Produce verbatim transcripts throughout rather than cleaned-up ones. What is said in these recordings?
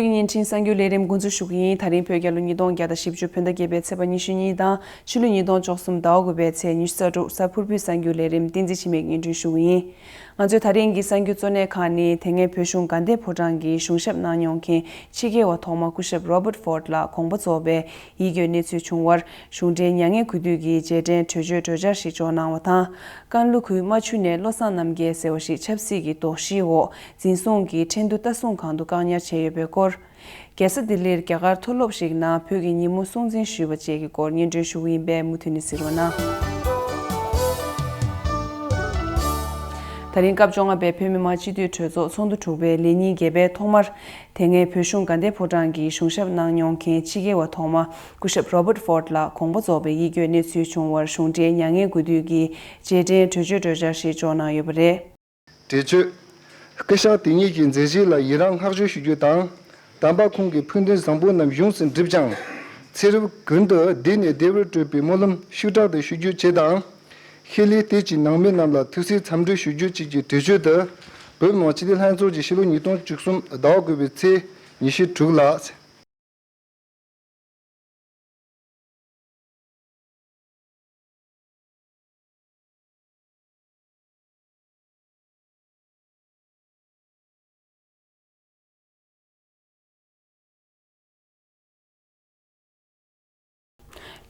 བོད་ཀྱི་བརྙན་འཕྲིན་གསར་འགྱུར་ལས་རིམ་འགོ་འཛུགས་ཞུ་གི་ཡིན། ད་རིང་བོད་རྒྱལ་ལོ་ཉིས་སྟོང་བརྒྱ་དང་བཞི་བཅུ་བོད་ཟླ་བརྒྱད་པའི་ཚེས་པ་ཉི་ཤུ་གཉིས་དང་ཕྱི་ལོ་ཉིས་སྟོང་བཅུ་གསུམ་ཟླ་བ་དགུ་པའི་ཚེས་ཉི་ཤུ་རྩ་དྲུག་གཟའ་ཕུར་བུའི་གསར་འགྱུར་ལས་རིམ་བསྟན་འཛིན་འཆི་མེད་སྙན་སྒྲོན་ཞུ་གི་ཡིན། ང་ཚོའི་ད་རིང་གི་གསར་འགྱུར་གཙོ་གནད་ཁག་ནི། དེ་སྔའི་བོད་གཞུང་དགའ་ལྡན་ཕོ་བྲང་གི་གཞུང་ཞབས་གནང་མྱོང་མཁན་ཕྱི་རྒྱལ་བ་ཐོག་མ་སྐུ་ཞབས་Robert Ford ལགས་དགོངས་པ་རྫོགས་པའི་ཡིད་སྐྱོའི་གནས་ཚུལ་བྱུང་བར། གཞུང་འབྲེལ་མྱ་ངན་གུས་འདུད་ཀྱི་རྗེས་དྲན་གྲོས་ཆོད་གྲོས་འཆར་ཞིག་འབྱོར་གནང་བ་དང་། ཀན་ལྷོ་ཁུལ་རྨ་ཆུ་ནས་བློ་བཟང་རྣམ་རྒྱལ་ཟེར་བ་ཞིག་ཆབ་སྲིད་ཀྱི་དོགས་གཞིའི་འོག་འཛིན་བཟུང་གིས་ཁྲེང་ཏུའུ་ལྟ་སྲུང་ཁང་དུ་བཀག་ཉར་བྱས་ཡོད་པའི་སྐོར། རྒྱལ་ས་ལྡི་ལིར་རྒྱ་གར་མཐོ་སློབ་ཞིག་ནང་བོད་ཀྱི་ཉིན་མོ་སྲུང་བརྩི་ཞུས་པ་བཅས་ཀྱི་སྐོར་སྙན་སྒྲོན་ཞུ་གི་ཡིན་པས་མུ་མཐུད་ནས་གཟིགས་རོགས་གནང་། ད་རིང་སྐབས་བཅོ་ལྔ་པའི་བོད་མི་མང་སྤྱི་འཐུས་གྲོས་ཚོགས་ཚོགས་འདུ་དྲུག་པའི་ལས་ཉིན་བརྒྱད་པའི་ཐོག་མར། དེ་སྔའི་བོད་གཞུང་དགའ་ལྡན་ཕོ་བྲང་གི་གཞུང་ཞབས་གནང་མྱོང་མཁན་ཕྱི་རྒྱལ་བ་ཐོག་མ་སྐུ་ཞབས་Robert Ford ལགས་དགོངས་པ་རྫོགས་པའི་ཡིད་སྐྱོའི་གནས་ཚུལ་བྱུང་བར། གཞུང་འབྲེལ་མྱ་ངན་གུས་འདུད་ཀྱི་རྗེས་དྲན་གྲོས་ཆོད་གྲོས་འཆར་ཞིག་འབྱོར་གནང་ཡོད་པ་རེད། གྲོས་ཆོད། སྐུ་ཞབས་དེ་ཉིད་ཀྱི་མཛད་རྗེས་ལ་ཡི་རང་བསྔགས་བརྗོད་ཞུ་རྒྱུ་དང་། དམ་པ་ཁོང་གི་ཕུགས་འདུན་བཟང་པོ་རྣམས་ཡོངས་སུ་འགྲུབ་ཅིང་། ཚེ་རབས་ཀུན་ཏུ་བདེ་ནས་བདེ་བར་བགྲོད་པའི་སྨོན་ལམ་ཤུགས་དྲག་ཏུ་ཞུ་རྒྱུ་བཅས་དང་། ཤེས་ལས་དེ་ཅིག་ནང་མི་རྣམས་ལ་ཐུགས་སྲས་འཚམས་འདྲི་ཞུ་རྒྱུ་བཅས་ཀྱི་གྲོས་ཆོད་དུ། བོད་མི་མང་སྤྱི་འཐུས་ལྷན་ཚོགས་ཀྱིས་ཕྱི་ལོ་ཉིས་སྟོང་བཅུ་གསུམ་ཟླ་བ་དགུ་པའི་ཚེས་ཉི་ཤུ་དྲུག་ལ།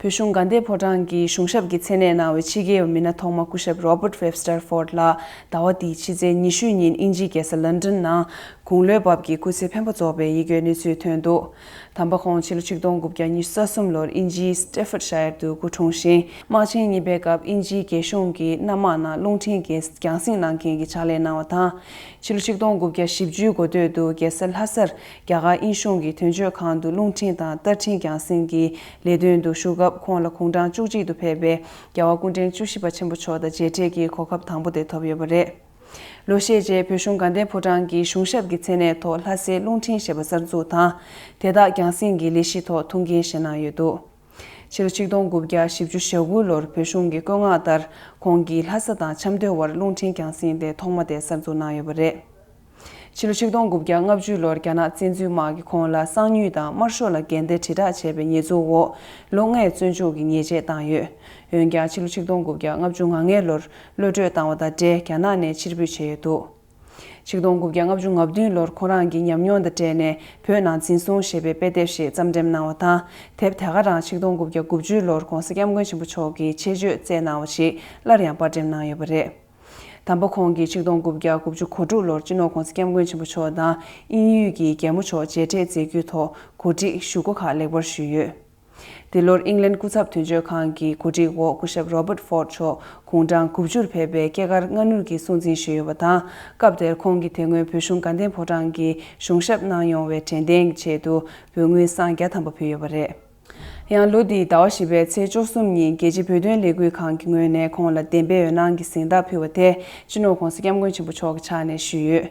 བོད་གཞུང་དགའ་ལྡན་ཕོ་བྲང་གི་གཞུང་ཞབས་ཀྱི་མཚན་གནས་གནང་བའི་ཕྱི་རྒྱལ་བ་མི་སྣ་ཐོག་མ་སྐུ་ཞབས་Robert Webster Ford ལགས་ཟླ་བ་འདིའི་ཕྱི་ཚེས་ཉི་ཤུ་ཉིན་དབྱིན་ཇིའི་རྒྱལ་ས་ལོན་ཌོན་ནང་དགུང་ལོའི་བབས་ཀྱི་སྐུ་ཚེ་འཕེན་པ་རྫོགས་པའི་ཡིད་སྐྱོའི་གནས་ཚུལ་ཐོན་འདུག་དམ་པ་ཁོང་ཕྱི་ལོ་ཆིག་སྟོང་དགུ་བརྒྱ་ཉི་ཤུ་རྩ་གསུམ་ལོར་དབྱིན་ཇིའི་སི་ཊེ་ཕོར་ཌི་ཤ་ཡར་དུ་སྐུ་འཁྲུངས་ཤིང་། དམག་ཆེན་གཉིས་པའི་སྐབས་དབྱིན་ཇིའི་རྒྱལ་གཞུང་གི་གནམ་དམག་ནང་རླུང་འཕྲིན་རྒྱང་རྒྱང་སྲིང་གནང་མཁན་གྱི་ཕྱག་ལས་གནང་བ་དང་། ཕྱི་ལོ་ཆིག་སྟོང་དགུ་བརྒྱ་བཞི་བཅུའི་འགོ་སྟོད་དུ་རྒྱལ་ས་ལྷ་སར་རྒྱ་གར་དབྱིན་གཞུང་གི་དོན་གཅོད་ཁང་དུ་རླུང་འཕྲིན་དང་རྟ་འཕྲིན་རྒྱང་སྲིང་གི་ལས་དོན་དུ་ཞུགས་སྐབས། ཁོང་ལ་དགུང་གྲངས་བཅུ་གཅིག་ཏུ་ཕེབས་པའི་རྒྱལ་བ་སྐུ་ཕྲེང་བཅུ་བཞི་པ་ཆེན་པོ་མཆོག་དང་མཇལ་འཕྲད་ཀྱི་གོ་སྐབས་དང་པོ་དེ་ཐོབ་ཡོད་པ་རེད། ལོ་ཤས་རྗེས་བོད་གཞུང་དགའ་ལྡན་ཕོ་བྲང་གི་གཞུང་ཞབས་ཀྱི་མཚན་གནས་ཐོག་ལྷ་སའི་རླུང་འཕྲིན་ཞེས་པ་གསར་འཛུགས་དང་། དེ་དག་རྒྱང་སྲིང་གི་ལས་གཞི་ཐོག་ཐུགས་འགན་བཞེས་གནང་ཡོད་འདུག་ཕྱི་ལོ་ཆིག་སྟོང་དགུ་བརྒྱ་བཞི་བཅུ་ཞེ་དགུ་ལོར་བོད་གཞུང་གི་བཀོད་མངགས་ལྟར། ཁོང་གིས་ལྷ་ས་དང་ཆབ་མདོའི་བར་རླུང་འཕྲིན་རྒྱང་སྲིང་ལས་ཐོག་མ་དེ་གསར་འཛུགས་གནང་ཡོད་པ་རེད། ཕྱི་ལོ་ཆིག་སྟོང་དགུ་བརྒྱ་ལྔ་བཅུ་ལོར་རྒྱ་ནག་བཙན་འཛུལ་དམག་གིས་ཁོང་ལ་གསང་ཉུལ་དང་དམར་ཤོག་ལ་འགལ་ཟླའི་དྲིལ་བསྒྲགས་བྱས་པའི་ཉེས་འཛུགས་འོག་ལོ་ལྔའི་བཙོན་འཇུག་གི་ཉེས་ཆད་བཏང་ཡོད། འོན་ཀྱང་། ཕྱི་ལོ་ཆིག་སྟོང་དགུ་བརྒྱ་ལྔ་བཅུ་ང་ལྔ་ལོར་གློད་བཀྲོལ་བཏང་བ་དང་འབྲེལ། རྒྱ་ནག་ནས་ཕྱིར་འབུད་བྱས་ཡོད་འདུག་ཆིག་སྟོང་དགུ་བརྒྱ་ལྔ་བཅུ་ང་བདུན་ལོར་ཁོ་རང་གི་ཉམས་མྱོང་དང་འབྲེལ་ནས། བོད་ནང་འཛིན་བཟུང་ཞེས་པའི་དཔེ་དེབ་ཞིག་རྩོམ་འགྲེམས་གནང་བ་དང་། དེབ་དེ་ག་རང་ཆིག་སྟོང་དགུ་བརྒྱ་དགུ་བཅུ་ལོར་༸གོང་ས་༸སྐྱབས་མགོན་ཆེན་པོ་མཆོག་གིས་ཆེད་བརྗོད་བསྩལ་གནང་བ་ཞིག་སླར་ཡང་པར་འགྲེམས་གནང་ཡོད་པ་རེད། དམ་པ་ཁོང་གིས་ཆིག་སྟོང་དགུ་བརྒྱ་དགུ་བཅུ་གོ་དྲུག་ལོར་སྤྱི་ནོར་༸གོང་ས་༸སྐྱབས་མགོན་ཆེན་པོ་མཆོག་དང་དབྱིན་ཡུལ་གྱི་རྒྱལ་མོ་མཆོག་མཇལ་འཕྲད་མཛད་རྒྱུའི་ཐོག་གོ་སྒྲིག་ཞུ་སྒོ་ཁག་ལེགས་པར་ཞུས་ཡོད། འདི་ལོར་ཨིང་ལན་སྐུ་ཚབ་དོན་གཅོད་ཁང་གི་གོ་སྒྲིག་འོག་སྐུ་ཞབས་Robert Ford མཆོག་དགུང་གྲངས་དགུ་བཅུར་ཕེབས་པའི་སྐྱེས་སྐར་སྔ་སྣུར་གྱི་སྲུང་བརྩི་ཞུས་ཡོད་པ་དང་། སྐབས་དེར་ཁོང་གིས་དེ་སྔོན་བོད་གཞུང་དགའ་ལྡན་ཕོ་བྲང་གི་གཞུང་ཞབས་གནང་མྱོང་བའི་དྲན་རྟེན་གྱི་ཆེད་དུ་འབོད་དངུལ་སྲང་བརྒྱ་ཐམ་པ་ཕུལ་ཡོད་པ་རེད། ཡང་ལོ་འདིའི་ཟླ་བ་བཞི་པའི་ཚེས་བཅུ་གསུམ་ཉིན་རྒྱལ་སྤྱིའི་བོད་དོན་ལས་འགུལ་ཁང་གི་ངོས་ནས་ཁོང་ལ་བདེན་པའི་འོད་སྣང་གི་གཟེངས་རྟགས་ཕུལ་བ་དེ་སྤྱི་ནོར་༸གོང་ས་༸སྐྱབས་མགོན་ཆེན་པོ་མཆོག་གི་ཕྱག་ནས་ཞུས་ཡོད།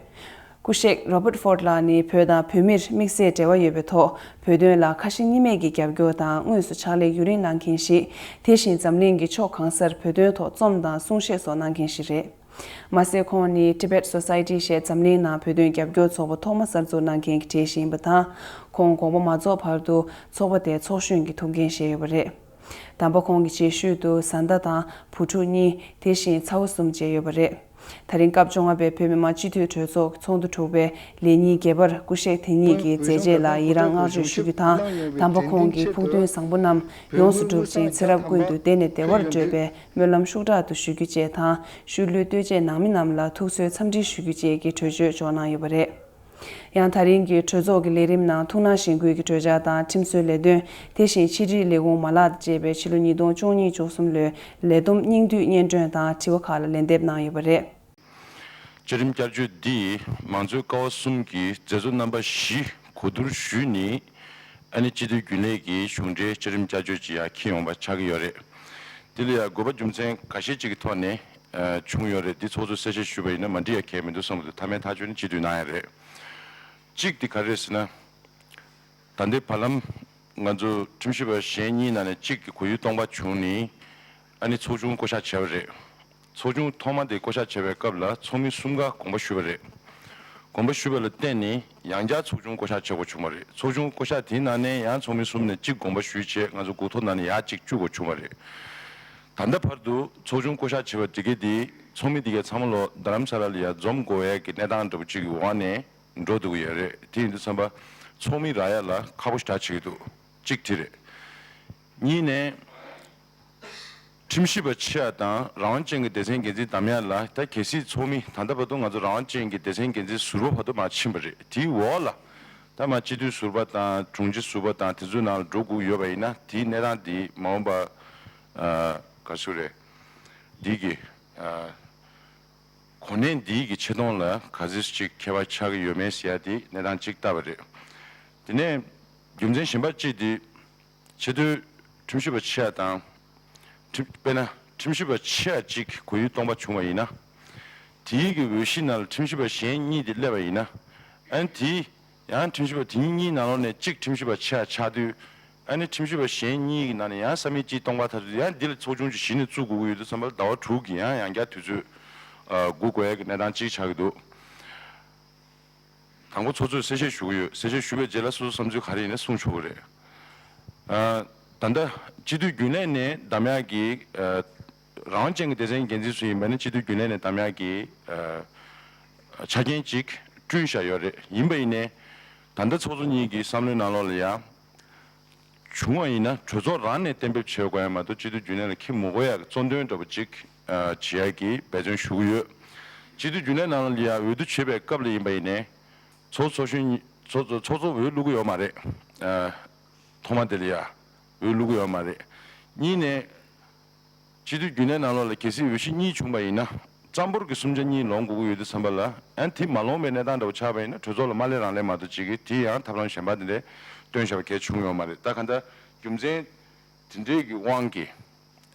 སྐུ་གཤེགས་Robert Ford ལགས་ནི་བོད་དང་བོད་མིར་དམིགས་བསལ་འབྲེལ་བ་ཡོད་པའི་ཐོག་བོད་དོན་ལ་ཁ་ཞེ་གཉིས་མེད་ཀྱི་རྒྱབ་སྐྱོར་དང་དངོས་སུ་ཕྱག་ལས་ཡུན་རིང་གནང་མཁན་ཞིག་དེ་བཞིན་འཛམ་གླིང་གི་ཕྱོགས་གང་སར་བོད་དོན་ཐོག་རྩོམ་དང་གསུང་བཤད་སོགས་གནང་མཁན་ཞིག་རེད། མ་ཟད། ཁོང་ནི་Tibet Society ཞེས་འཛམ་གླིང་ནང་བོད་དོན་རྒྱབ་སྐྱོར་ཚོགས་པ་ཐོག་མ་གསར་འཛུགས་གནང་མཁན་གྱི་གྲས་ཤིག་ཡིན་པ་དང་། ཁོང་དགོངས་པ་མ་རྫོགས་བར་དུ་ཚོགས་པ་དེའི་ཚོགས་གཞོན་གྱི་ཐུགས་འགན་བཞེས་ཡོད་པ་རེད། དམ་པ་ཁོང་གི་རྗེས་ཤུལ་དུ་བཟའ་ཟླ་དང་བུ་ཕྲུག་གཉིས། དེ་བཞིན་ཚ་བོ་གསུམ་བཅས་ཡོད་པ་རེད། ད་རིང་སྐབས་བཅོ་ལྔ་པའི་བོད་མི་མང་སྤྱི་འཐུས་གྲོས་ཚོགས་ཀྱི་ཚོགས་འདུ་དྲུག་པའི་ལས་ཉིན་བརྒྱད་པར་སྐུ་གཤེགས་དེ་ཉིད་ཀྱི་མཛད་རྗེས་ལ་ཡི་རངས་བསྔགས་བརྗོད་ཞུ་རྒྱུ་དང་། དམ་པ་ཁོང་གི་ཕུགས་འདུན་བཟང་པོ་རྣམས་ཡོངས་སུ་འགྲུབ་ཅིང་། ཚེ་རབས་ཀུན་ཏུ་བདེ་ནས་བདེ་བར་བགྲོད་པའི་སྨོན་ལམ་ཤུགས་དྲག་ཏུ་ཞུ་རྒྱུ་བཅས་དང་། ཤུལ་ལུས་ལྟོས་བཅས་ནང་མི་རྣམས་ལ་ཐུགས་གསོའི་འཚམས་འདྲི་ཞུ་རྒྱུ་བཅས་ཀྱི་གྲོས་ཆོད་འཇོག་གནང་ཡོད་པ་རེད། ཡང་། ད་རིང་གི་གྲོས་ཚོགས་ཀྱི་ལས་རིམ་ནང་ཐུགས་སྣང་གཞེན་སྐུལ་གྱི་གྲོས་འཆར་དང་ཁྲིམས་བཟོའི་ལས་དོན། དེ་བཞིན་ཕྱི་དྲིལ་ལས་ཁུངས་མ་ལག་དང་བཅས་པའི་ཕྱི་ལོ་ཉིས་སྟོང་བཅུ་གཉིས་བཅུ་གསུམ་ལོའི་ལས་བསྡོམས་སྙིང་བསྡུས་སྙན་སྒྲོན་དང་དྲི་བ་ཁག་ལ་ལན་འདེབས་གནང་ཡོད་པ་རེད། བཅའ་ཁྲིམས་བསྐྱར་བཅོས་འདིས་མང་གཙོའི་ཀ་བ་གསུམ་གྱི་མཛད་གཙོ་རྣམ་པ་བཞི་གོ་བསྡུར་ཞུས་ནས། ཨ་ནི་སྤྱི་འཐུས་རྒྱུན་ལས་ཀྱི་གཞུང་འབྲེལ་བཅའ་ཁྲིམས་བསྐྱར་བཅོས་ཅིག་ཡང་འཁྱེར་ཡོང་པ་ཆགས་ཀྱི་ཡོད་རེད། འདི་ལ་ཡང་དགོས་པ་རྒྱུ་མཚན་འགའ་ཤས་ཅིག་གི་ཐོག་ནས་ཨ་བྱུང་ཡོད་རེད། འདི་ཚོགས་གཙོས་གསལ་བཤད་ཞུས་པ་ཡིན་ན་མ་འགྲིག་ཡ་གང་ཡང་མི་འདུག་བསམ་གྱི་འདུག་མཐའ་མའི་ཐག་གཅོད་ནི་སྤྱི་འཐུས་གནང་ཡ་རེད། གཅིག་དེ་ག་རེ་རེད་ཟེར་ན། ད་ལྟའི་བར་ལམ་ང་ཚོ་ཁྲིམས་ཞིབ་པ་གཞན་གཉིས་ནང་ནས་གཅིག་གི་གོ་ཡུལ་སྟོང་པ་བྱུང་ནས་ཨ་ནི་ཚོགས་ཆུང་བསྐོ་གཞག་བྱས་པ་རེད། ཚོགས་ཆུང་ཐོག་མ་དེ་བསྐོ་གཞག་བྱས་པའི་སྐབས་ལ་ཚོགས་མི་གསུམ་ཀ་དགོངས་པ་ཞུས་པ་རེད། དགོངས་པ་ཞུས་པ་ལ་བརྟེན་ནས་ཡང་བསྐྱར་ཚོགས་ཆུང་བསྐོ་གཞག་བྱེད་དགོས་བྱུང་བ་རེད། ཚོགས་ཆུང་བསྐོ་གཞག་དེའི་ནང་ནས་ཡང་ཚོགས་མི་གསུམ་ནས་གཅིག་དགོངས་པ་ཞུས་བྱས། ང་ཚོ་འགོ་ཐོག་ནང་ནས་ཡར་གཅིག་བཅུག་དགོས་བྱུང་བ་རེད། ད་ལྟ་བར་དུ་ཚོགས་ཆུང་བསྐོ་གཞག་བྱས་པ་དེ་གས་དེ་ཚོགས་མི་དེ་གས་ཚང་མ་ལོ་རྡ་རམ་ས་ལ་ལ་ཡར་འཛོམས་དགོས་ཡས་ཀྱི་གནས་སྟངས་འདྲ་པོ་གཅིག་གི་འོག་ནས་འགྲོ་འདུག་གི་ཡོད་རེད། དེ་ཡིན་དུས་ཙམ་པ་ཚོགས་མི་རག་ཡ་ལ་ཁག་པོ་ཞེ་དྲག་ཆགས་ཀྱི་འདུག་གཅིག་དེ་རེད། གཉིས་ནས། ཁྲིམས་ཞིབ་པ་ཆེ་བ་དང་རང་དབང་ཅན་གྱི་སྡེ་ཚན་འགན་འཛིན་བདམས་ཡ་ལ། ད་གལ་སྲིད་ཚོགས་མི་ད་ལྟ་བར་དུ་ང་ཚོ་རང་དབང་ཅན་གྱི་སྡེ་ཚན་འགན་འཛིན་ཟུར་པ་བར་དུ་མར་ཕྱིན་པ་རེད། དེའི་འོག་ལ་ད་མར་སྤྱི་འཐུས་ཟུར་པ་དང་དྲུང་ཆེ་ཟུར་པ་དང་དེ་ཚོའི་ནང་ལ་འགྲོ་དགོས་ཡོད་པ་ཡིན་ན། དེའི་གནས་སྟངས་འདི་མ་འོངས་པ་ཨ་ག་ཚོད་རེད། འདི་གི་ཨ་གོ་གནས་འདིའི་གི་ཆེ་མཐོང་ལ་ག་ཚོད་ཅིག་ཁྱད་པར་ཆགས་ཀྱི་ཡོད་མེད་ཟེར་ཡ་དེ་གནས་སྟངས་གཅིག་ལྟ་བ་རེད། དེ་ནས་རྒྱུ་མཚན་གཞན་པ་གཅིག་དེ། ཆེས་མཐོའི་ཁྲིམས་ཞིབ་པ་ཆེ་བ་དང་། ཁྲིམས་དཔེར་ན་ཁྲིམས་ཞིབ་པ་ཆེ་བ་གཅིག་གོ་ཡུལ་སྟོང་པ་བྱུང་བ་ཡིན་ན། དེའི་གི་འོས་གཞི་ནང་ལ་ཁྲིམས་ཞིབ་པ་གཞན་གཉིས་དེ་སླེབས་པ་ཡིན་ན། ཨ་ནི་དེ་ཡང་ཁྲིམས་ཞིབ་པ་དེ་གཉིས་ནང་ལོགས་ནས་གཅིག་ཁྲིམས་ཞིབ་པ་ཆེ་བ་ཆགས་དུས། ཨ་ནི་ཁྲིམས་ཞིབ་པ་གཞན་གཉིས་ཀྱི་ནང་ནས་ཡང་ས་མིག་གཅིག་སྟོང་པ་ཐག་ཆོད། ཡང་འདི་ལ་ཚོགས་ཆུང་གཅིག་གཞི་ནས་བཙུགས་དགོས་ཀྱི་ཡོད་དུས་ཙམ་པ་ལ་ཟླ་བ་དྲུག་གི་ཡང་ཡང་བསྐྱར་དུས་ཚོད་ཨ་སྒུག་དགོས་ཡ་གི་གནས་སྟངས་གཅིག་ཆགས་ཀྱི་འདུག་དང་པོ་ཚོགས་གཙོས་གསལ་བཤད་ཞུ་གི་ཡོད། གསལ་བཤད་ཞུས་པའི་རྗེས་ལ་སོ་སོ་བསམ་ཚུལ་ག་རེ་ཡིན་ན་གསུང་ཆོག་གི་རེད། ཨ་ད་ལྟ་སྤྱི་འཐུས་རྒྱུན་ལས་ནས་བདམས་ཡག་གི་ཨ་རང་དབང་ཅན་གྱི་སྡེ་ཚན་འགན་འཛིན་སུ་ཡིན་པ་ནི་སྤྱི་འཐུས་རྒྱུན་ལས་ནས་བདམས་ཡག་གི་ཨ་ཆ་རྐྱེན་ཅིག་བསྐྲུན་བཞག་ཡོད་རེད། ཡིན་པ་ཡིན་ནའི་ད་ལྟ་ཚོགས་གཙོ་གཉིས་ཀྱི་བསམ་བློའི་ནང་ལོགས་ལ་ཡང་། བྱུང་བ་ཡིན་ན་གྲོས་ཚོགས་རང་ནས་གཏན་འབེབས་བྱེད་དགོས་ཡ་མ་གཏོགས་སྤྱི་འཐུས་རྒྱུན་ལས་ལ་འཁྱེར་མི་དགོས་ཡ་གི་གཙོ་འདོན་འདྲ་པོ་ཅིག་ཨ་བྱེད་ཡ་གི་འབད་བརྩོན་ཞུ་གི་ཡོད། སྤྱི་འཐུས་རྒྱུན་ལས་ནང་ལ་ཡ་འོས་བསྡུ་བྱེད་པའི་སྐབས་ལ་ཡིན་པ་ཡིན་ནའི། ཚོགས་ཚོགས་གཞོན་ཚོགས་ཚོགས་ཚོགས་གཙོ་འོས་བླུག་གི་ཡོད་མ་རེད། ཨ་ཐོག་མ་དེ་ལ་ཡ་འོས་བླུག་གི་ཡོད་མ་རེད། གཉིས་ནས། སྤྱི་འཐུས་རྒྱུན་ལས་ནང་ལོགས་ལ་གལ་སྲིད་འོས་གཞི་གཉིས་བྱུང་བ་ཡིན་ན། རྩ་འབོར་གྱི་གསུམ་ཆ་གཉིས་ལོངས་དགོས་ཀྱི་ཡོད་དུས་ཙམ་པ་ལ། ཨ་དེ་མ་ལོངས་པའི་གནས་སྟངས་འདྲ་པོ་ཆགས་པ་ཡིན་ན་གྲོས་ཚོགས་ལ་མ་སླེབས་རང་སླེབས་མ་གཏོགས་ཅིག་གིས་དེ་ཡང་ཐབས་ལམ་གཞན་པ་དེ་འདྲས་བཏོན་བཞག་པ་གལ་བྱུང་ཡོད་མ་རེད། ད་ག་འདྲ་རྒྱུ་མཚན་དེ་འདྲས་ཀྱི་དབང་གིས་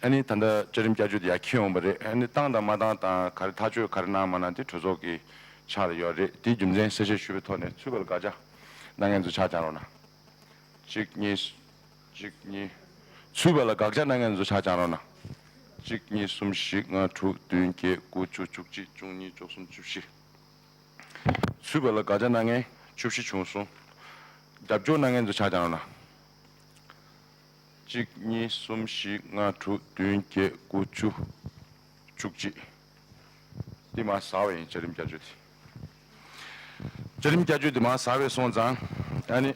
ཨ་ནི་ད་ལྟ་བཅའ་ཁྲིམས་བསྐྱར་བཅོས་དེ་ཡར་འཁྱེར་ཡོང་བ་རེད། ཨ་ནི་བཏང་དང་མ་བཏང་དང་ག་རེ་ཐག་གཅོད་ག་རེ་གནང་མ་གནང་དེ་གྲོས་ཚོགས་ཀྱི་ཕྱག་ལ་ཡོད་རེད། དེའི་རྒྱུ་མཚན་གསལ་བཤད་ཞུས་པའི་ཐོག་ནས་ཚུད་པ་ལ་དགག་བྱ་གནང་མཁན་ཚོ་ཕྱག་བརྐྱངས་རོགས་གནང་། གཅིག་གཉིས། གཅིག་གཉིས། ཚུད་པ་ལ་དགག་བྱ་གནང་མཁན་ཚོ་ཕྱག་བརྐྱངས་རོགས་གནང་། གཅིག་གཉིས། གསུམ། བཞི། ལྔ། དྲུག་བདུན། བརྒྱད། དགུ། བཅུ། བཅུ་གཅིག་བཅུ་གཉིས། བཅུ་གསུམ། བཅུ་བཞི། ཚུད་པ་ལ་དགག་བྱ་གནང་མཁན་བཅུ་བཞི་བྱུང་སོང་། རྒྱབ་སྐྱོར་གནང་མཁན་ཚོ་ཕྱག་བརྐྱངས་རོགས་གནང་། གཅིག་གཉིས། གསུམ། བཞི། ལྔ། དྲུག་བདུན། བརྒྱད། དགུ། བཅུ། བཅུ་གཅིག་དེ་མར་ཟ་བ་ཡིན། བཅའ་ཁྲིམས་བསྐྱར་བཅོས་དེ། བཅའ་ཁྲིམས་བསྐྱར་བཅོས་དེ་མར་ཟ་བས་སོང་ཙང་། ཨ་ནི།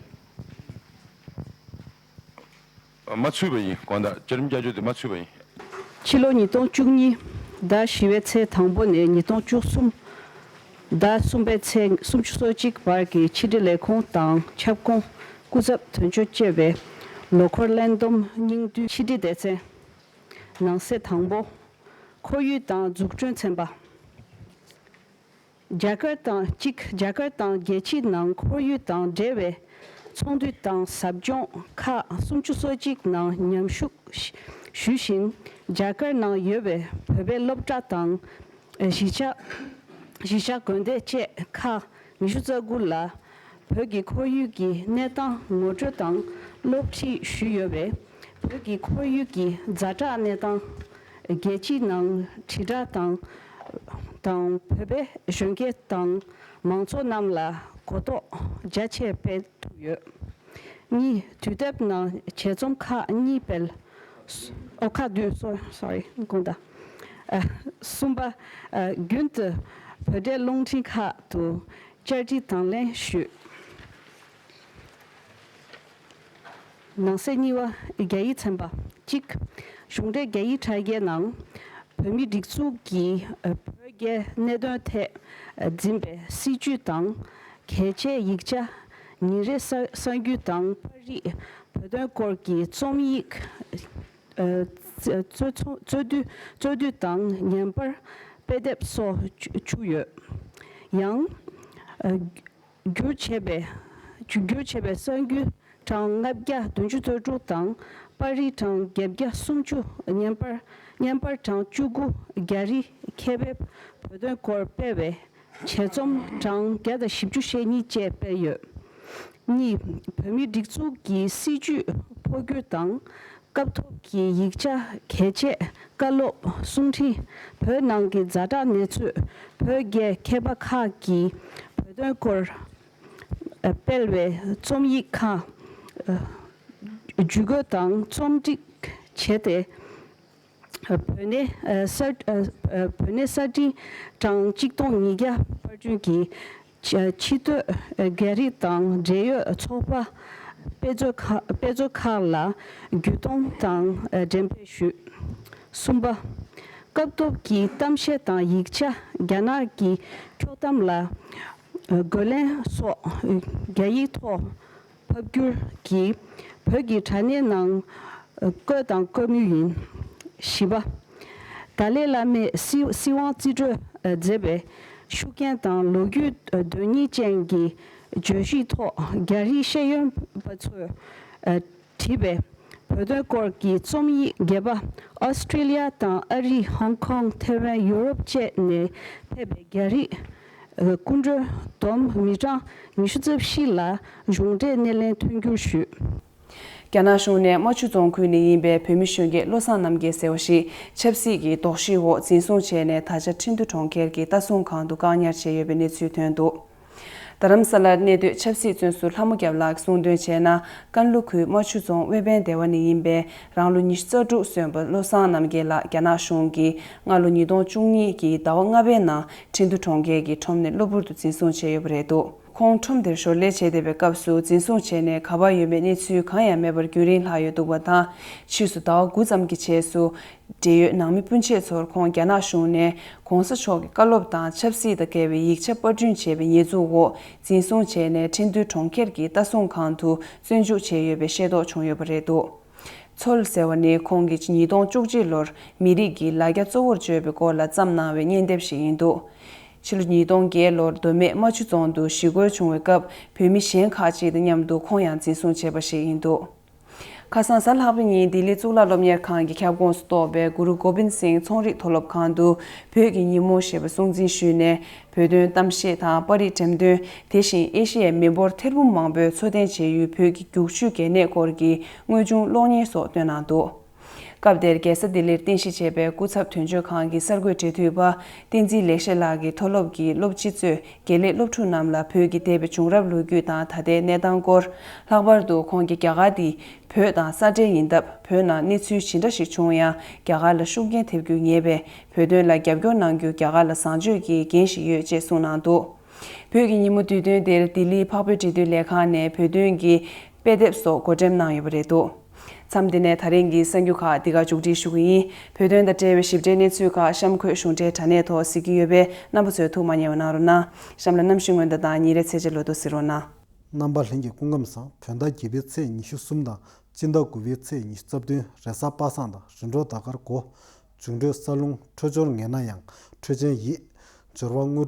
མ་ཚུད་པ་ཡིན། དགོངས་དག་བཅའ་ཁྲིམས་བསྐྱར་བཅོས་དེ་མ་ཚུད་པ་ཡིན། ཕྱི་ལོ་ཉིས་སྟོང་བཅུ་གཉིས་ཟླ་བཞི་པའི་ཚེས་དང་པོ་ནས་ཉིས་སྟོང་བཅུ་གསུམ་ཟླ་གསུམ་པའི་ཚེས་སུམ་ཅུ་སོ་གཅིག་བར་གྱི་ཕྱི་དྲིལ་ལས་ཁུངས་དང་ཁྱབ་ཁོངས་སྐུ་ཚབ་དོན་གཅོད་བཅས་པའི་ལོ་འཁོར་ལྷན་འཛོམས་སྙིང་བསྡུས་ཕྱི་དྲིལ་སྡེ་ཚན། ནང་གསེས་དང་པོ། ཁོར་ཡུག་དང་འཛུགས་སྐྲུན་ཚན་པ། རྒྱ་གར་དང་གཅིག་རྒྱ་གར་དང་རྒྱལ་སྤྱིའི་ནང་ཁོར་ཡུག་དང་འབྲེལ་བའི་ཚོགས་འདུ་དང་ཟབ་སྦྱོང་ཁག་སུམ་ཅུ་སོ་གཅིག་ནང་མཉམ་ཞུགས་ཞུ་བཞིན། རྒྱ་གར་ནང་ཡོད་པའི་བོད་པའི་སློབ་གྲྭ་དང་གཞིས་ཆགས་གཞིས་ཆགས་དགོན་སྡེ་བཅས་ཁག་ཉི་ཤུ་རྩ་དགུ་ལ་བོད་ཀྱི་ཁོར་ཡུག་གི་གནས་སྟངས་ངོ་སྤྲོད་དང་སློབ་ཁྲིད་ཞུས་ཡོད་པས། བོད་ཀྱི་ཁོར་ཡུག་གི་ཛ་དྲག་གནས་སྟངས། རྒྱལ་སྤྱིའི་ནང་དྲིལ་བསྒྲགས་དང་དང་བོད་པའི་གཞོན་སྐྱེས་དང་མང་ཚོགས་རྣམས་ལ་གོ་རྟོགས་རྒྱ་ཆེ་སྤེལ་ཐུབ་ཡོད། གཉིས། དུས་དེབ་ནང་ཆེད་རྩོམ་ཁག་གཉིས་སྤེལ། ཨོ་ཁག་བདུན། སོ་སོ་རི། དགོངས་དག་ཨ་གསུམ་པ། ཨ་རྒྱུན་དུ་བོད་འབྲེལ་རླུང་འཕྲིན་ཁག་ཏུ་བཅར་འདྲི་དང་ལེན་ཞུས། ནང་གསེས་གཉིས་པ། རྒྱ་ཡིག་ཚན་པ། གཅིག་གཞུང་འབྲེལ་རྒྱ་ཡིག་དྲ་རྒྱའི་ནང་བོད་མིའི་སྒྲིག་འཛུགས་ཀྱིས་བོད་རྒྱའི་གནད་དོན་ཐད་འཛིན་པའི་སྲིད་བྱུས་དང་གལ་ཆེའི་ཡིག་ཆ། ཉིན་རེའི་གསར་གསར་འགྱུར་དང་པར་རིས། བོད་དོན་སྐོར་གྱི་རྩོམ་ཡིག་ཨ་རྩོད་རྩོད་རྩོད་དུས་རྩོད་དུས་དང་བརྙན་པར་དཔེ་དེབ་སོགས་བཅུག་ཡོད། ཡང་ཨ་བསྒྱུར་བྱས་པའི་བསྒྱུར་བྱས་པའི་གསར་འགྱུར་གྲངས་ལྔ་བརྒྱ་བདུན་ཅུ་དོན་དྲུག་དང་པར་རིས་གྲངས་བརྒྱད་བརྒྱ་སུམ་ཅུ། བརྙན་པར་བརྙན་པར་གྲངས་བཅུ་དགུ། རྒྱ་རིགས་མཁས་པའི་བོད་དོན་སྐོར་སྤེལ་བའི་ཆེད་རྩོམ་གྲངས་བརྒྱ་དང་བཞི་བཅུ་ཞེ་གཉིས་བཅས་སྤེལ་ཡོད། གཉིས། བོད་མིའི་སྒྲིག་འཛུགས་ཀྱི་སྲིད་བྱུས་འཕོ་འགྱུར་དང་། སྐབས་ཐོག་གི་ཡིག་ཆ། གལ་ཆེའི་བཀའ་སློབ། གསུང་འཕྲིན། བོད་ནང་གི་ཛ་དྲག་གནས་ཚུལ། བོད་རྒྱའི་མཁས་པ་ཁག་གིས་བོད་ དོན་སྐོར་སྤེལ་བའི་རྩོམ་ཡིག་ཁག་ཇུས་འགོད་དང་རྩོམ་སྒྲིག་བྱས་ཏེ། བོད་གནས་གསར་བོད་གནས་གསར་བྲིས་གྲངས་གཅིག་སྟོང་ཉིས་བརྒྱ་པར་སྐྲུན་གྱི་ཆེ་མཐོའི་རྒྱ་རིགས་དང་འབྲེལ་ཡོད་ཚོགས་པ་དཔེ་མཛོད་ཁག་དཔེ་མཛོད་ཁག་ལ་བརྒྱུད་གཏོང་དང་འགྲེམས་སྤེལ་ཞུས། གསུམ་པ། སྐབས་ཐོབ་ཀྱི་གཏམ་བཤད་དང་ཡིག་ཆ་རྒྱ་ནག་གི་འཁྱོག་གཏམ་ལ་རྒོལ་ལན་སོགས་རྒྱ་ཡིག་ཐོག་ཕབ་བསྒྱུར་གྱིས་བོད་ཀྱི་དྲ་གནས་ནང་བཀོད་དང་བཀོད་མུས་ཡིན། བཞི་པ། ཏཱ་ལའི་བླ་མས་སྲིད་སྲིད་དབང་རྩིས་སྤྲོད་མཛད་པའི་ཤུགས་རྐྱེན་དང་ལོ་རྒྱུས་དོན་གཉེར་ཅན་གྱི་བརྗོད་གཞིའི་ཐོག་རྒྱ་རིགས་ཤེས་ཡོན་པ་ཚོས་བྲིས་པའི་བོད་དོན་སྐོར་གྱི་རྩོམ་ཡིག་བརྒྱད་པ། ཨོ་སི་ཀྲི་ལི་ཡ་དང་ཨ་རི། ཧོང་ཀོང་། ཐེ་ཝན། ཡུ་རོབ་བཅས་ནས་ཕེབས་པའི་རྒྱ་རིགས་སྐུ་མགྲོན་བསྡོམས་མི་གྲངས་ཉི་ཤུ་རྩ་བཞི་ལ་གཞུང་འབྲེལ་སྣེ་ལེན་མཐུན་འགྱུར་ཞུས། རྒྱ་ནག་གཞུང་ནས་རྨ་ཆུ་རྫོང་ཁུལ་ནས་ཡིན་པའི་བོད་མི་གཞོན་སྐྱེས་བློ་བཟང་རྣམ་རྒྱལ་ཟེར་བ་ཞིག་ཆབ་སྲིད་ཀྱི་དོགས་གཞིའི་འོག་འཛིན་བཟུང་བྱས་ནས་ད་ཆ་ཁྲིན་ཏུ་གྲོང་ཁྱེར་གྱི་ལྟ་སྲུང་ཁང་དུ་བཀག་ཉར་བྱས་ཡོད་པའི་གནས་ཚུལ་ཐོན་འདུག་རྡ་རམ་ས་ལར་གནས་སྡོད་ཆབ་སྲིད་བཙོན་ཟུར་ལྷ་མོ་སྐྱབས་ལགས་གསུངས་དོན་བྱས་ན། ཀན་ལྷོ་ཁུལ་རྨ་ཆུ་རྫོང་དབེན་པའི་སྡེ་བ་ནས་ཡིན་པའི་རང་ལོ་ཉི་ཤུ་རྩ་དྲུག་སོན་པ་བློ་བཟང་རྣམ་རྒྱལ་ལགས་རྒྱ་ནག་གཞུང་གིས་སྔ་ལོ་ཉིས་སྟོང་བཅུ་གཉིས་ཀྱི་ཟླ་བ་ལྔ་པའི་ནང་ཁྲིན་ཏུ་གྲོང་ཁྱེར་གྱི་ཁྲོམ་ནས་གློ་བུར་དུ་འཛིན་བཟུང་བྱས་ཡོད་པ་རེད་འདུག་ཁོང་ཁྲོམ་དེར་ཞོར་ལས་བྱས་བསྡད་པའི་སྐབས་སུ་འཛིན་བཟུང་བྱས་ནས་ག་པར་ཡོད་མེད་གནས་ཚུལ་གང་ཡང་མེད་པར་རྒྱུན་རིང་ལྷག་ཡོད་འདུག་པ་དང་། ཕྱིས་སུ་ཟླ་བ་དགུ་ཙམ་གྱི་རྗེས་སུ། འབྲེལ་ཡོད་ནང་མི་སྤུན་མཆེད་ཚོར་ཁོང་རྒྱ་ནག་གཞུང་ནས་༸གོང་ས་མཆོག་གི་བཀའ་སློབ་དང་ཆབ་སྲིད་དང་འགལ་བའི་ཡིག་ཆ་པར་སྐྲུན་བྱས་པའི་ཉེས་འཛུགས་འོག་འཛིན་བཟུང་བྱས་ནས་ཁྲིན་ཏུའུ་གྲོང་ཁྱེར་གྱི་ལྟ་སྲུང་ཁང་དུ་བཙོན་འཇུག་བྱས་ཡོད་པའི་ཤེས་རྟོགས་བྱུང་ཡོད་པ་རེད་འདུག་ཚོལ་ཟེར་བ་ནི་ཁོང་གིས་ཉིས་སྟོང་བཅུ་གཅིག་ལོར་མི་རིགས་ཀྱི་ལ་རྒྱ་གཙོ་བོར་བརྗོད་པའི་སྐོར་ལ་བརྩམས་གནང་བའི་སྙན་དེབ་ཞིག་ཡིན་འདུག་ཕྱི་ལོ་ཉིས་སྟོང་བརྒྱད་ལོར་མདོ་སྨད་རྨ་ཆུ་རྫོང་དུ་ཞི་རྒོལ་བྱུང་བའི་སྐབས་བོད་མི་གཞན་ཁག་ཅིག་དང་མཉམ་དུ་ཁོང་ཡང་འཛིན་བཟུང་བྱས་པ་ཞིག་ཡིན་འདུག་ཁ་སང་གཟའ་ལྷག་པའི་ཉིན་ལྡི་ལི་གཙུག་ལག་སློབ་གཉེར་ཁང་གི་ཁྱབ་ཁོངས་སུ་གཏོགས་པའི་གུ་རུ་གོ་བིན་སིང་ཚོང་རིག་མཐོ་སློབ་ཁང་དུ་བོད་ཀྱི་ཉིན་མོ་ཞེས་པ་སྲུང་འཛིན་ཞུས་ནས། བོད་དོན་གཏམ་བཤད་དང་པར་རིས་འགྲེམས་སྟོན། དེ་བཞིན་ཨེ་ཤི་ཡའི་མི་འབོར་ཐེར་འབུམ་མང་པོས་འཚོ་རྟེན་བྱེད་ཡུལ་བོད་ཀྱི་རྒྱུག་ཆུའི་གལ་གནད་སྐོར་གྱི་དངོས་བྱུང་གློག་བརྙན་སོགས་བཏོན་གནང་འདུག་སྐབས་དེར་རྒྱལ་ས་ལྡི་ལིར་རྟེན་གཞི་བྱས་པའི་སྐུ་ཚབ་དོན་གཅོད་ཁང་གི་གསར་འགོད་འབྲེལ་མཐུད་པ་བསྟན་འཛིན་ལེགས་བཤད་ལགས་ཀྱིས་མཐོ་སློབ་ཀྱི་སློབ་སྤྱི་གཙོས་དགེ་ལས་སློབ་ཕྲུག་རྣམས་ལ་བོད་ཀྱི་འདས་པའི་བྱུང་རབས་ལོ་རྒྱུས་དང་ད་ལྟའི་གནས་སྟངས་སྐོར། ལྷག་པར་དུ་ཁོང་གིས་རྒྱ་གར་འདི་བོད་དང་ས་འབྲེལ་ཡིན་སྟབས། བོད་ནང་གནས་ཚུལ་ཇི་འདྲ་ཞིག་བྱུང་ཡང་རྒྱ་གར་ལ་ཤུགས་རྐྱེན་ཐེབས་རྒྱུ་ངེས་པས། བོད་དོན་ལ་རྒྱབ་སྐྱོར་གནང་རྒྱུ་རྒྱ་གར་ལ་བཟང་སྤྱོད་ཀྱི་འགན་ཞིག་ཡོད་ཅེས་གསུངས་གནང་འདུག་བོད་ཀྱི་ཉིན་མོ་དུས་སྟོན་དེར་ལྡི་ལིའི་འཕགས་བོད་འབྲེལ་མཐུད་ལས་ཁང་ནས་བོད་དོན་གྱི་དཔེ་དེབ་སོགས་བགོ་འགྲེམས་གནང་ཡོད་པ་རེད་འདུག་མཚམས་འདི་ནས་ད་རིང་གི་གསར་འགྱུར་ཁག་འདི་ག་མཇུག་སྒྲིལ་ཞུ་གི་ཡིན། བོད་དོན་དང་འབྲེལ་བའི་ཞིབ་ཕྲའི་གནས་ཚུལ་ཁག་གཤམ་འཁོད་གཞུང་འབྲེལ་དྲ་གནས་ཐོག་གཟིགས་ཀྱི་ཡོད་པས། རྣམ་པ་ཚོས་ཐུགས་མ་མཉེས་པ་གནང་རོགས་གནང་། གཤམ་ལ་གནམ་གཤིས་སྔོན་བརྡ་དང་ཉིན་རེའི་ཚེས་ཆ་ལོ་ཐོ་གཟིགས་རོགས་གནང་། རྣམ་པ་ལྷན་རྒྱས་སྐུ་ཁམས་བཟང་། བོད་ཟླ་བརྒྱད་པའི་ཚེས་ཉི་ཤུ་གསུམ་དང་སྤྱི་ཟླ་དགུ་པའི་ཚེས་ཉི་ཤུ་རྩ་བདུན། རེས་གཟའ་པ་སངས་དང་རིམ་གྲོ་ཟླ་སྐར་དགུ། འབྱུང་འཕྲོད་ས་རླུང་འཕྲོད་སྦྱོར་ངན་ན་ཡང་འཕྲོད་ཆེན་ཡིད། སྦྱོར་བ་དངོས་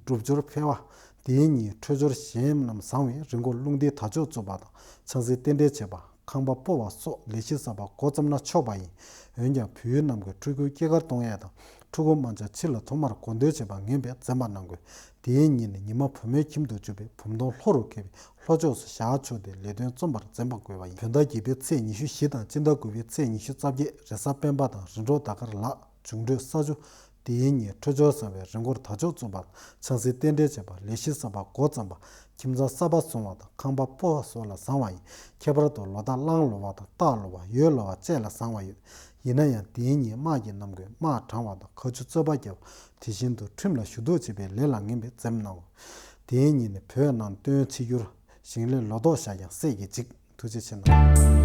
གྲུབ་སྒྲུབ་སྦྱོར་འཕེལ་བ། དེའི་ཉིན་འཕྲོད་སྦྱོར་གཞན་རྣམས་བཟང་བས་རི་མགོར་རླུང་རྟའི་དར་ལྕོག་བཙུགས་པ་དང་ཆང་སའི་རྟེན་འབྲེལ་བྱེད་པ། ཁང་པ་སྤོ་བ་སོགས་ལས་གཞི་གསར་པ་འགོ་བརྩམས་ན་ཆོག་པ་ཡིན། འོན་ཀྱང་བོད་ཡུལ་རྣམས་ཀྱི་ཕྲུ་གུའི་སྐྱེས་སྐར་གཏོང་ཡས་དང་ཕྲུ་གུ་དམར་འབྱར་ཕྱི་ལ་ཐོག་མར་གོ་འདོན་བྱེད་པ་ངན་པས་འཛེམ་པ་གནང་དགོས། དེའི་ཉིན་ནི་ཉི་མ་བུ་མོའི་ཁྱིམ་དུ་འཇུག་པའི་བུམ་གདོང་ལྷོ་རུ་འཁེལ་བའི་ལྷོ་ཕྱོགས་སུ་བཞག་ཆོག་སྟེ་ལས་དོན་རྩོམ་པར་འཛེམ་པ་དགོས་པ་ཡིན། བོད་ཟླ་བརྒྱད་པའི་ཚེས་ཉི་ཤུ་བཞི་དང་སྤྱི་ཟླ་དགུ་པའི་ཚེས་ཉི་ཤུ་རྩ་བརྒྱད། རེས་གཟའ་སྤེན་པ་དང་རིམ་གྲོ་ཟླ་སྐར་ལག། འབྱུང་འཕྲོད་ས་ཆུ། དེའི་ཉིན་འཕྲོད་སྦྱོར་བཟང་བས་རི་མགོར་དར་ལྕོག་བཙུགས་པ། ཆང་སའི་རྟེན་འབྲེལ་བྱེད་པ། ལས་གཞི་གསར་པ་འགོ་བརྩམས་པ། ཁྱིམ་ཚང་གསར་པ་བཟུང་བ་དང་ཁང་པ་སྤོ་བ་སོགས་ལ་བཟང་བ་ཡིན། ཁྱད་པར་དུ་ལོ་རྟགས་གླང་ལོ་བ་དང་སྟག་ལོ་བ། ཡོས་ལོ་བ་བཅས་ལ་བཟང་བ་ཡོད། ཡིན་ན་ཡང་དེའི་ཉིན་དམག་གི་རྣམ་ཀུན་དམག་དྲང་བ་དང་མཁའ་ཆུ་རྩོད་པ་རྒྱབ། དེ་བཞིན་དུ་ཁྲིམས་ལ་ཞུ་གཏུག་བྱེད་པའི་ལས་ལ་ངན་པས་འཛེམ་གནང་། དེའི་ཉིན་ནི་བོད་ནང་སྟོན་ཆིབས་བསྒྱུར། ཞིང་ལས་ལོ་ཏོག་བཞག་ཀྱང་སད་ཀྱིས་འཇིག། ཐུགས་རྗེ་ཆེ་གནང་།